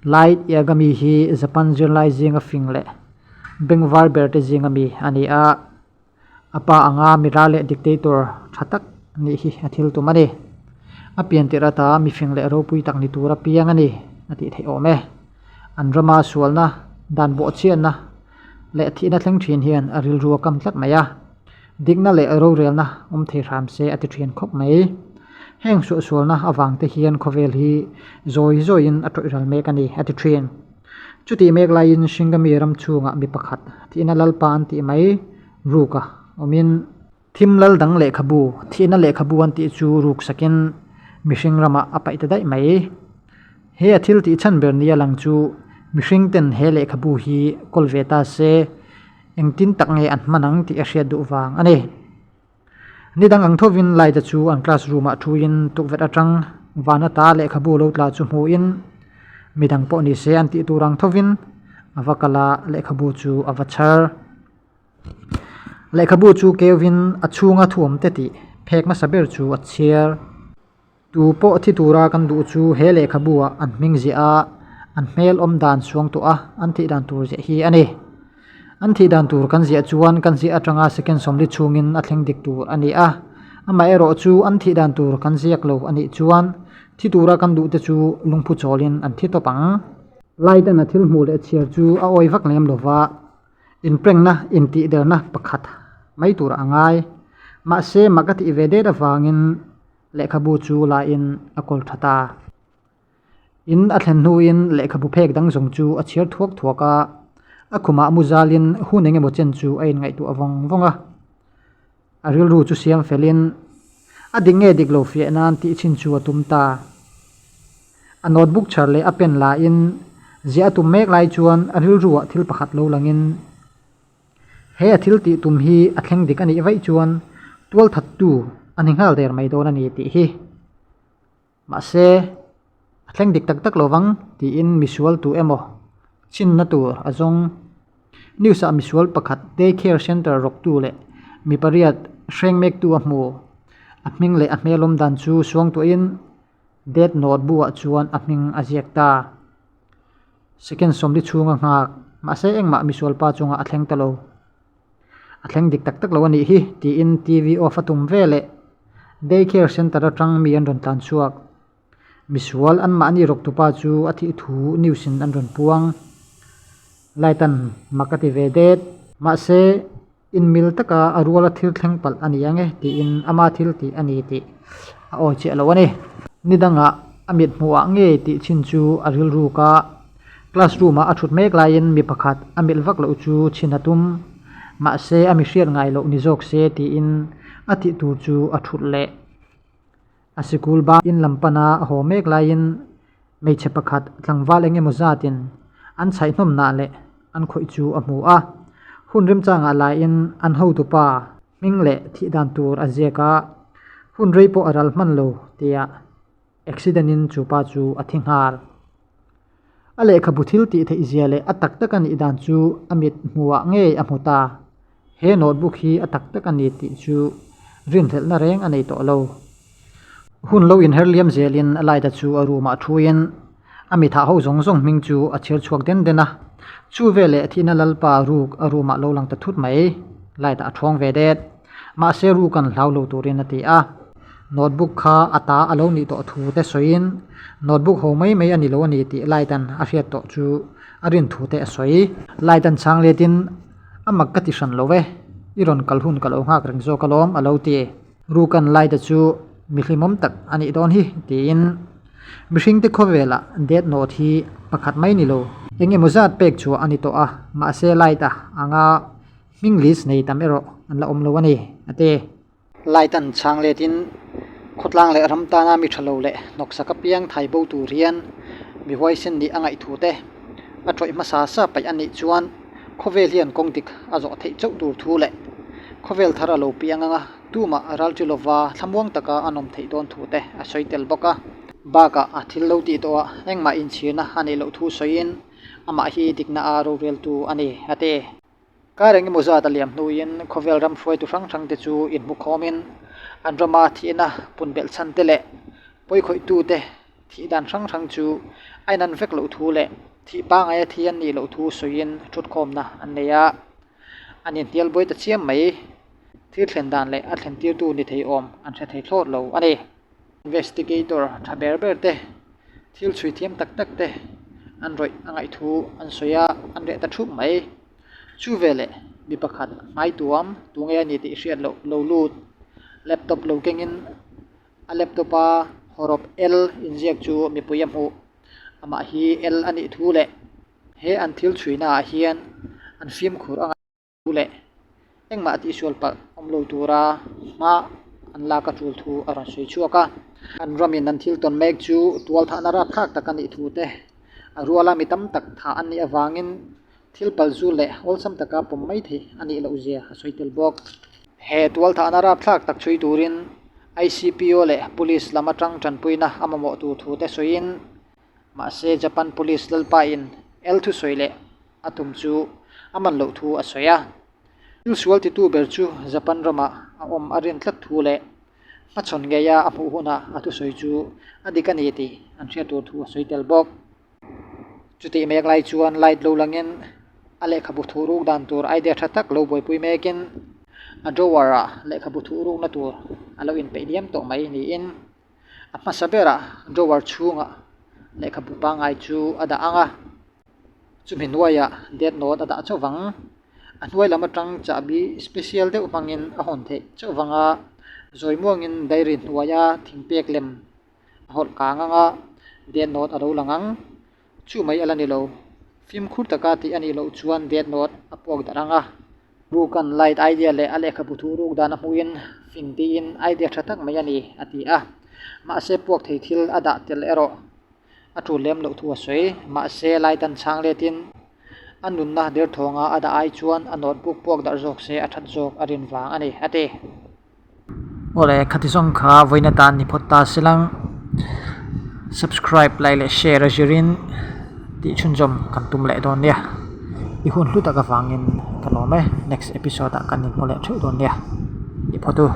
Light Yagami hi Japan zirlai zinga fing leh bengvar ber te zinga mi a ni a. A pa anga mira leh dictator tha tak nih hi a thil tum a ni. A pian tirh ata mifing leh ropui tak ni tura piang a ni a tih theih awm e. An rama sualna, dan bawhchhiatna leh thihna thleng thin hian a rilru a kam tlat mai a. Dikna leh rorelna awm thei hram se a ti thin khawp mai. Heng suahsualna avang te hian khawvel hi zawi zawiin a tawih ral mek a ni a ti thin. Chutih mek laiin Shingami ram chhungah mi pakhat thihna lalpa an tih mai ruka awmin thim lal dang lehkhabu thihna lehkhabu an tih chu ruk sakin mihring ramah a paih ta daih mai. He a thil tih chhan ber nia lang chu mihring ten he lehkhabu hi kawl ve ta se engtin tak nge an hman ang tih a hriat duh vang a ni. Ni dang ang thovin Light-a chu an classroom-ah thuin tukverh atang van ata lehkhabu lo tla chu hmuhin midang pawh ni se an tih tur ang thovin a va kal a, lehkhabu chu a va chhar. Lehkhabu chu keuvin a chhunga thuam te tih phek hmasa ber chu a chhiar. Tu pawh thi tura kan duh chu he lehkhabu ah an hming ziah a, an hmel awm dan suang tawh a, an thih dan tur ziah hi a ni. An thih dan tur kan ziah chuan kan ziah atanga second sawmli chhungin a thleng dik tur a ni a, amaherawh chu an thih dan tur kan ziak lo a nih chuan thi tura kan duh te chu lungphu chawlin an thi tawp ang. Light-an a thil hmuh leh chhiar chu a awi vak lem lova, inprengna intihderna pakhat mai tur a ngai. Mahse mak a tih ve det avangin Lehkhabu chu lain a kawl tha ta. In a thlen hnuin lehkhabu phek dang zawng chu a chhiar thuak thuak a, a khumah mu zalin hun eng emaw chen chu a inngaihtuah vawng vawng a. A rilru chu siam felin a dik nge dik lo fiah nan tih chhin chu a tum ta. A notebook chhar leh a pen lain ziah a tum mek lai chuan a rilruah thil pakhat lo langin He a thil tih tum hi a thleng dik a nih vaih chuan tual thattu a ni nghal der mai dawn a ni tih hi. Mahse, a thleng dik tak tak lo vang tiin misual tu emaw chinna tur a zawng. News ah misual pakhat day care center rawktu leh mi pariat hreng mektu a hmu. A hming leh a hmelawm dan chu suangtuahin Death note bu ah chuan a hming a ziak ta. Second sawmli chhunga nghak, mahse engmah misual pa chungah a thleng ta lo. A thleng dik tak tak lo a nih hi, tiin TV off a tum ve leh. Day care center atang mi an rawn tlan chhuak. Misual anmahni rawktupa chu a thih thu news in an rawn puang. Light an mak a ti ve det. Mahse inmil taka a ruala thil thleng palh a ni ang e tiin ama thil tih a ni tih a awi chiah lo a ni. Ni dangah a mit hmuhah ngei tih chhin chu a rilruk a, classroom ah a thut mek laiin mi pakhat a milh vak loh chu chhin a tum. Mahse a mi hriat ngai loh ni zawk se tiin a tih tur chu a thut leh. A sikul ba in lam pana a haw mek laiin hmeichhe pakhat tlangval eng emaw zatin an chhaihnawmnah leh an khawih chu a hmu a. Hun remchangah laiin an hotupa hming leh thih dan tur a ziak a, hun rei pawh a ral hman lo tia accident in chu pa chu a thi nghal. A lehkhabu thil tih theih zia leh a tak tak a nih dan chu a mit hmuhah ngei a hmu ta. He notebook hi a tak tak a ni tih chu rinhlelhna reng a nei tawh lo. Hun lo inher liam zelin a light-a chu a room-ah thuin a mithah ho zawng zawng hming chu a chhiar chhuak den den a. Chu veleh thihna lalpa ruk a room-ah lo lang ta thut mai. Light-a a thawng ve det. Mahse ruk an hlau lo turin a ti a. Notebook kha a ta a lo nih tawh thu te sawiin notebook ho mai mai a ni lo a ni tih light-a'n a hriat tawh chu a rin thu te a sawi. Light-a'n chhang letin a mak ka ti hran lo e, i rawn kal hun ka lo nghak reng zawk alawm a lo ti. Rukan light-a chu mi hlimawm tak a nih dawn hi tiin mihringte khawvelah death note hi pakhat mai ni lo. Eng emaw zat pek chhuah a ni tawh a, mahse light-a anga hming list nei tam erawh an la awm lo a ni a ti. Light an chhang letin khawtlang leh ram tana mi tha lo leh hnawksak apiang thai bo tur hian mi huaisen nih a ngaih thu te a tawih hmasa sa paih a nih chuan khawvel hian kawng dik a zawh theih chauh tur thu leh khawvel thar a lo piang anga tumah ral chu lova thlamuang taka a nawm theih dawn thu te a sawi tel bawk a. Bakah a thil lo tih tawhah engmah inchhirna a neih loh thu sawiin amah hi dikna a roreltu a ni a ti. Kar eng emaw zat a liam hnuin khawvel ram hruaitu hrang hrang te chu inhmukhawmin an rama thihna punbelh chhan te leh pawikhawih tu te. Thih dan hrang hrang chu a inan vek loh thu leh thih pangaia thi an nih loh thu sawiin thutkhawmna an nei a. An inhnial buai ta chiam mai. Thil thlen dan leh a thlen tirtu ni thei awm an hre thei thlawt lo a ni. Investigator tha ber ber te, thil chhui thiam tak tak te an rawih a ngaih thu an sawi a, an reh ta thup mai. Chu veleh mi pakhat hmai tuam tu nge a ni tih hriat loh lo lut, laptop lo kengin a laptop a hawrawp L inziak chu mipui a hmuh. Amah hi L a nih thu leh he an thil chhuina ah hian an fimkhur a ngaih thu leh engmah tihsual palh awm lo tura hma an lak a tul thu a rawn sawi chhuak a. An ramin an thil tawn mek chu tualthahna rapthlak tak a nih thu te a ruala mi tam tak thah an nih avangin Thil pal zu leh awlsam taka pawm mai theih a nih loh zia a sawi tel bawk. He tualthahna rapthlak tak chhui turin ICPO leh Police lam atang tanpuina a mamawh tur thu te sawiin, mahse Japan Police lalpain L thusawi leh a tum chu a man loh thu a sawi a. Thil sual titu ber chu Japan ramah a awm a rin tlat thu leh hmachhawn ngeia a hmuh hunah a thusawi chu a dik a ni tih an hriat tur thu a sawi tel bawk. Chutih mek lai chuan light lo langin a lehkhabu thuh ruk dan tur idea tha tak lo buaipui mekin a drawer ah lehkhabu thuh rukna tur a lo inpeih diam tawh mai niin a hmasa berah drawer chhungah lehkhabu pangngai chu a dah ang a, chumi hnuaiah death note a dah chauh vang. A hnuai lam atang chahbi special deuh hmangin a hawn theih chauh vang a, zawi muangin diary hnuaia thingpek lem. A hawlh kang ang a, death note a lo lang ang. Chu mai a la ni lo. Fimkhur taka tih a nih loh chuan death note a puak darh ang a. Rukan light idea leh a lehkhabu thu ruk dan a hmuhin fing tiin idea tha tak mai a ni, a ti a. Mahse puak thei thil a dah tel erawh a tul lem loh thu a sawi. Mahse light an chhang letin a nunna derthawnga a dah ai chuan a notebook puak darh zawk se a that zawk a rin vang a ni, a ti. Awle khati zawng kha vawiin atan ni phawt ta silang subscribe like leh share a zirin tih chhunzawm kan tum leh dawn nia i hun hlu tak avangin ka lawm e next episode ah kan inhmu leh theuh dawn nia i phawt u.